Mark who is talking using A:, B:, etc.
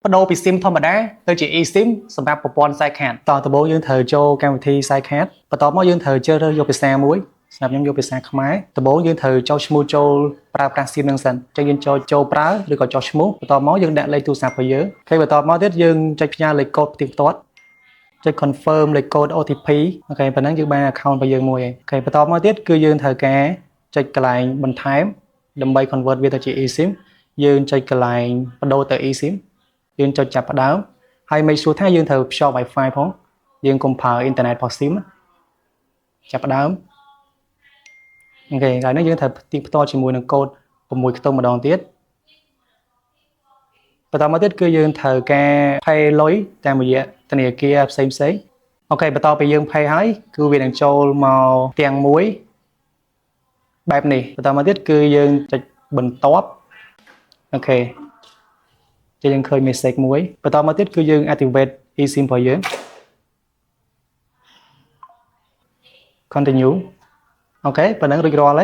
A: ប្ដូរពី SIM ធម្មតាទៅជា eSIM សម្រាប់ប្រព័ន្ធ Cellcard តោះដំបូងយើងត្រូវចូលកម្មវិធី Cellcard បន្ទាប់មកយើងត្រូវជ្រើសរើសយកភាសាមួយសម្រាប់ខ្ញុំយកភាសាខ្មែរដំបូងយើងត្រូវចុះឈ្មោះចូលប្រើប្រាស់ SIM នឹងសិនអញ្ចឹងយើងចូលចូលប្រើឬក៏ចុះឈ្មោះបន្ទាប់មកយើងដាក់លេខទូរស័ព្ទរបស់យើងហើយបន្ទាប់មកទៀតយើងចុចផ្ញើលេខកូដផ្ទៀងផ្ទាត់ចុច confirm លេខកូដ OTP OK ប៉ុណ្ណឹងយើងបាន account របស់យើងមួយហើយ OK បន្ទាប់មកទៀតគឺយើងត្រូវការចុចកន្លែងបន្ថែមដើម្បី convert វាទៅជា eSIM យើងចុចកន្លែងប្ដូរទៅ eSIM យើងចុចចាប់ផ្ដើមហើយ make sure ថាយើងត្រូវភ្ជាប់ Wi-Fi ផងយើងកុំប្រើអ៊ីនធឺណិតរបស់ SIM ចាប់ផ្ដើម OK កន្លែងនេះយើងត្រូវផ្ទៀងផ្ទាត់ជាមួយនឹងកូដ6ខ្ទង់ម្ដងទៀតបន្តមកទៀតគឺយើងត្រូវការ pay លុយតាមរយៈធនាគារផ្សេងផ្សេង OK បន្ទាប់ពីយើង pay ហើយគឺវានឹងចូលមកផ្ទាំងមួយបែបនេះបន្តមកទៀតគឺយើងចុចបន្ទាប់ OK ចេះយើងឃើញ message មួយបន្តមកទៀតគឺយើង activate eSIM របស់យើង continue OK ប៉ុណ្ណឹងរួចរាល់ហើយ។